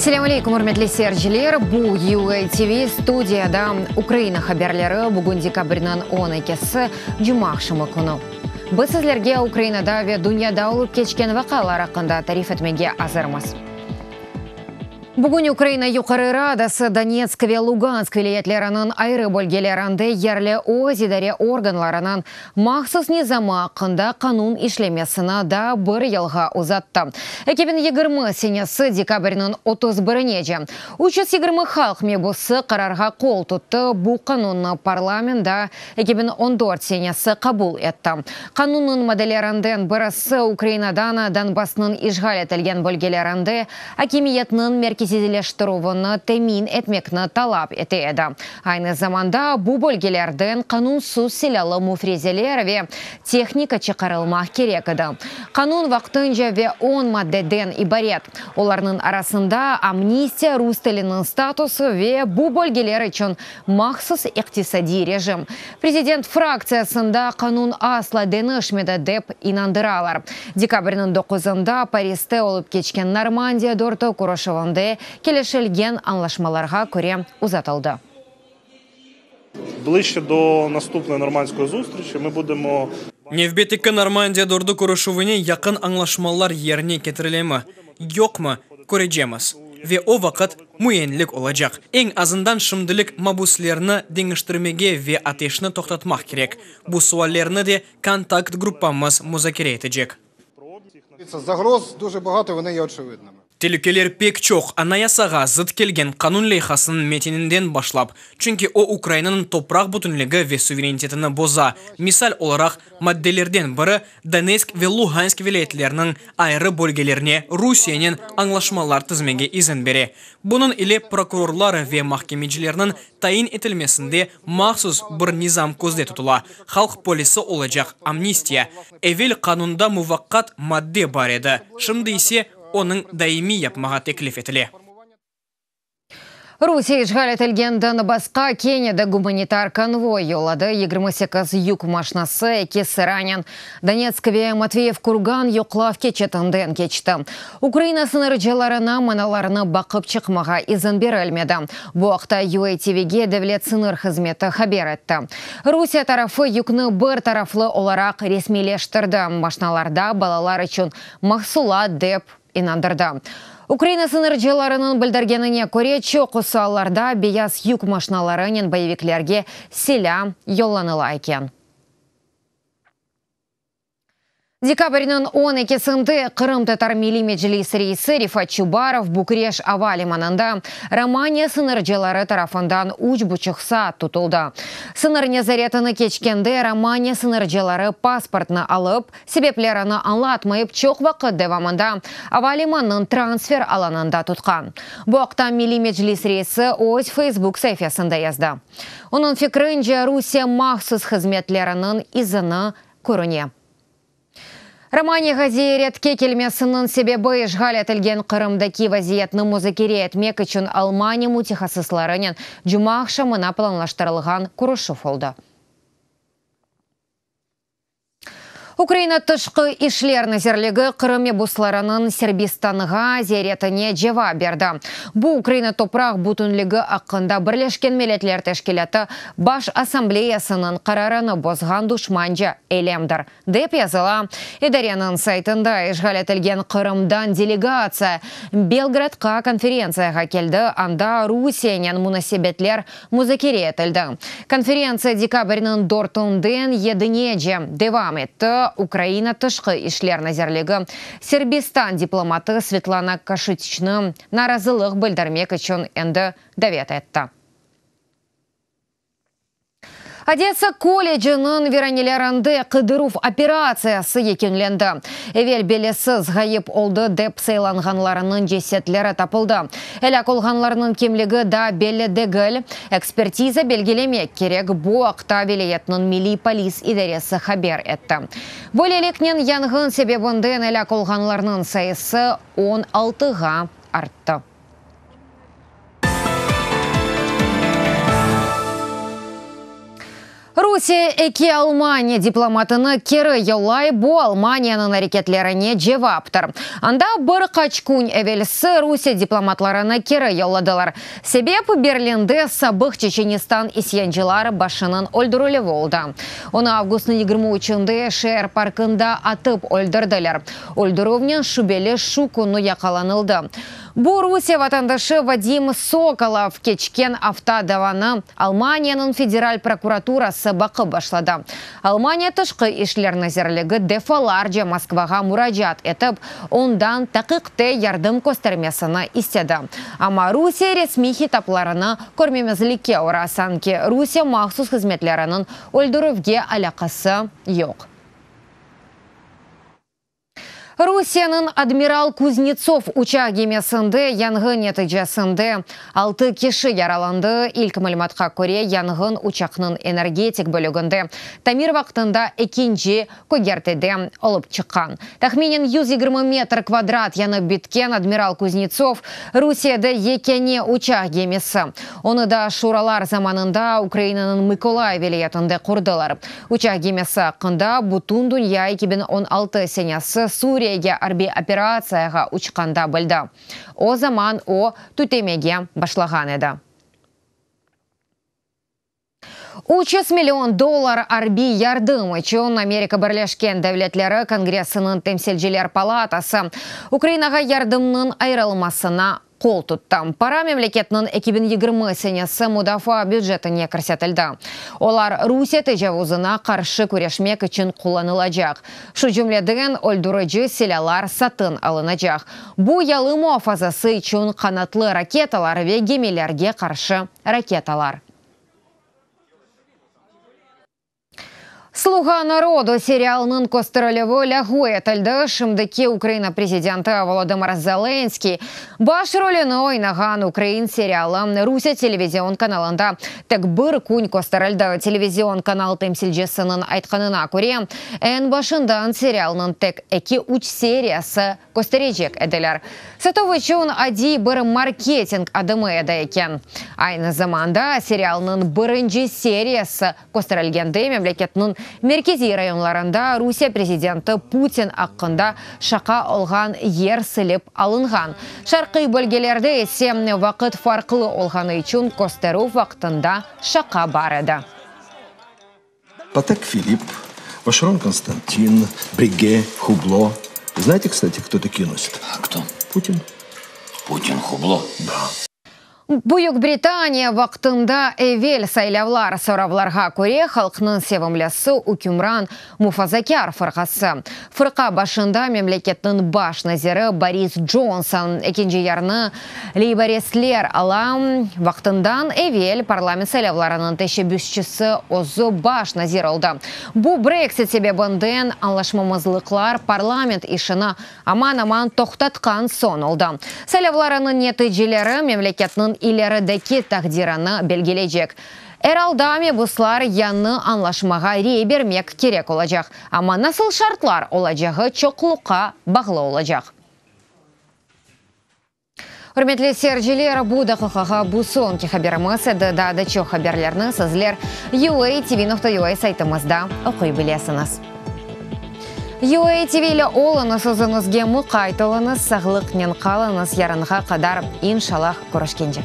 Selâm aleykum, ürmetli seyirciler! Bu UA TV studiyada Ukraina haberleri, bugün dekabrniñ on ekisi, cumaaqşamı künü. Biz sizlerge Ukrainada ve dünyada olıp keçken vaqialar aqqında tarif etmege azırmız. Bugün Ukraina Yuqarı Radası Donetsk ve Lugansk vilâyetleriniñ ayrı bölgelerinde yerli öz idare organlarınıñ mahsus nizamı aqqında qanun işlemesini daa bir yılğa uzattı, 2020 senesi dekabrniñ 31 inece. 320 halq mebusı qararğa qol tuttı, bu qanunnı parlament daa 2014 senesi qabul etti. Qanunnıñ maddelerinden birisi Ukrainadan Donbassnıñ işğal etilgen bölgelerinde akimiyetniñ merkeziyleştirüvini temin etmekni talap ete edi. Aynı zamanda bu bölgelerden qanunsız silâlı müfrezeler ve tehnika çıqarılmaq kerek edi. Qanun vaqtınca ve on maddeden ibaret. Olarnıñ arasında amnistiya, rus tiliniñ statusı ve bu bölgeler içün mahsus iqtisadiy rejim. Prezident fraktsiyasında qanun asla deñişmedi, dep inandıralar. Dekabrniñ doquzında Pariste olıp keçken Normandiya dörtü körüşüvinde kelişilgen añlaşmalarğa köre uzatıldı. Blижче до наступної нормандської зустрічі ми будемо. Nevbetteki Normandiya dördü körüşüvine yaqın añlaşmalar yerine ketirilemi, yoqmı, körecemiz. Ve o vaqıt müenlik olacaq. Eñ azından şimdilik mabüslerni deñiştirmege ve ateşni toqtatmaq kerek. Bu suallerni de kontakt gruppamız muzakere etecek. Загроз дуже багато, вони є очевидними. Telükeler pek çoq, Anayasağa zıt kelgen qanun leyhasınıñ metininden başlap, çünki o Ukrainanıñ topraq bütünligi ve suverenitetini boza. Misal olaraq, maddelerden biri Donetsk ve Luhansk vilâyetleriniñ ayrı bölgelerine Rusiyenen añlaşmalar tizmege izin bere. Bunıñ ile prokurorlar ve mahkemecilerniñ tayin etilmesinde mahsus bir nizam közde tutula, halq polisi olacaq amnistiya. Evel qanunda muvaqqat madde bar edi, şimdi ise onıñ daimiy yapmağa teklif etile. Rusiye işğal etilgen Donbassqa kene de gumanitar konvoy yolladı, 28 yük maşinası eki sıranen Donetsk ve Matveyev Kurgan yoqlav keçitinden keçti. Ukraina sıñırcılarına manalarnı baqıp çıqmağa izin berilmedi. Bu aqta UA TVge Devlet sıñır hızmeti haber etti. Rusiye tarafı yükni bir taraflı olaraq resmiyleştirdi, maşinalarda balalar içün mahsulat dep inandırdı. Ukraina sıñırcılarınıñ bildirgenine köre, çoqusı allarda beyaz yük maşinalarınen boyeviklerge silâ yollanıla eken. Dekabrniñ on ekisinde Qırımtatar Milliy Meclis reisi Refat Çubarov Bükreş ava limanında Romaniya sıñırcıları tarafından üç buçuq saat tutuldı. Sıñır nezaretini keçkende Romaniya sıñırcıları pasportnı alıp, sebeplerini añlatmayıp çoq vaqıt devamında ava limannıñ transfer alanında tutqan. Bu aqta Milliy Meclis reisi öz Facebook saifesinde yazdı. Onıñ fikrince, Rusiye mahsus hızmetleriniñ izini körüne. Romaniyağa ziyaretke kelmesiniñ sebebi işğal etilgen Qırımdaki vaziyetni muzakere etmek içün Almaniya mütehassıslarınen cumaaqşamına planlaştırılğan körüşüv oldı. Ukraina Tışqı işler nazirligi Qırım mebuslarınıñ Serbistanğa ziyaretine cevap berdi. Bu, Ukraina topraq bütünligi aqqında Birleşken Milletler Teşkilâtı Baş Assambleyasınıñ qararını bozğan duşmanca eylemdir, dep yazıla idareniñ saytında. İşğal etilgen Qırımdan delegatsiya Belgradqa konferentsiyağa keldi, anda Rusiyenen munasebetler muzakere etildi. Konferentsiya dekabrniñ dörtünden yedinece devam etti, Ukraina Tışqı işler nazirligi Serbistan diplomatı Svetlana Kaşitiçni narazılıq bildirmek içün endi davet etti. Odesa kolleciniñ viranelerinde qıdıruv operatsiyası yekünlendi. Evel belisiz ğayıp oldı dep saylanğanlarınıñ cesetleri tapıldı. Elâk olğanlarnıñ kimligi daa belli degil, ekspertiza belgilemek kerek, bu aqta vilâyetniñ Milliy polis idaresi haber etti. Böyleliknen, yanğın sebebinden elâk olğanlarnıñ sayısı on altığa arttı. Rusiye eki Almaniya diplomatını keri yollay, bu Almaniyanıñ areketlerine cevaptır. Anda bir qaç kün evelsi Rusiye diplomatlarını keri yolladılar. Sebep, Berlinde sabıq Çeçenistan isyancılar başınıñ öldürilüvi oldı. Onı avgustnıñ 23-nde şeer parkında atıp öldürdiler. Öldürüvnen şübeli şu künü yaqalanıldı. Bu Rusiye vatandaşı Vadim Sokolov keçken afta davanı Almaniyanıñ Federal prokuraturası baqıp başladı. Almaniya Tışqı işler nazirligi defalarca Moskvağa muracaat etip, ondan taqiqte yardım köstermesini istedi. Amma Rusiye resmiy hitaplarını körmemezlikke ura, sanki Rusiye mahsus hızmetleriniñ öldürüvge alâqası yoq. Rusiyeniñ Admiral Kuznetsov uçaq gemisinde yanğın neticesinde altı kişi yaralandı. İlk malümatqa köre, yanğın uçaqnıñ energetik bölüginde tamir vaqtında ekinci kögertede olıp çıqqan. Tahminen 120 metr kvadrat yanıp bitken Admiral Kuznetsov, Rusiyede yekâne uçaq gemisi. Onı da şuralar zamanında Ukrainanıñ Mıkolayiv vilâyetinde qurdılar. Uçaq gemisi aqqında bütün dünya 2016 senesi Suriyege arbiy operatsiyağa uçqanda bildi. O zaman o, tütemege başlağan edi. 300 million dollar arbiy yardım içün Amerika Birleşken Devletleri Kongressiniñ Temsilciler palatası Ukrainağa yardımnıñ ayırılmasına qol tuttı. Para memleketniñ 2020 senesi mudafaa bücetine kirsetildi. Olar Rusiye tecavuzına qarşı küreşmek içün qullanılacaq. Şu cümleden, öldürici silâlar satın alınacaq. Bu yalı muafazası içün qanatlı raketalar ve gemilerge qarşı raketalar. Sluğa narodu serialınıñ kösterilüvi lâğu etildi. Şimdiki Ukraina prezidenti Volodımır Zelenskıy baş rolüni oynağan ukrain serialı Rusiye televizion kanalında tek bir kün kösterildi. Televizion kanal temsilcisiniñ aytqanına köre, eñ başından serialnıñ tek eki-üç seriyası kösterecek ediler. Satuv içün adiy bir marketing adımı edi eken. Aynı zamanda, serialnıñ birinci seriyası kösterilgende memleketniñ merkeziy rayonlarında Rusiye prezidenti Putin aqqında şaqa olğan yer silip alınğan, şarqiy bölgelerde ise vaqıt farqlı olğanı içün kösterüv vaqtında şaqa bar edi. Patek Filipp, Vaşeron Konstantin, Brige, Hublo. Знаете, кстати, кто такие носит? Кто? Путин. Путин Хубло? Да. Büyük Britaniya vaqtında evel saylavlar soravlarğa köre, halqnıñ sevimlisi ükümran Mufazakâr fırqası. Fırqa başında memleketniñ baş naziri Boris Conson, ekinci yerni leyboristler ala. Vaqtından evel parlament saylavlarınıñ teşebbüsçisi özü baş nazir oldı. Bu Brexit sebebinden añlaşmamazlıqlar parlament işini aman-aman toqtatqan soñ oldı. Saylavlarınıñ neticeleri memleketniñ ilerideki taqdirini belgileycek. Er alda mebuslar yañı añlaşmağa rey bermek kerek olacaq, amma nasıl şartlar olacağı çoqluqqa bağlı olacaq. Ürmetli seyirciler, bu daqiqağa bu soñki haberimiz edi. Daa da çoq haberlerni sizler UATV.UA saytımızda oquy bilesiñiz. UATV ile oluñız, özüñizge muqayt oluñız, sağlıqnen qalıñız, yarınğa qadar, inşallah, körüşkence.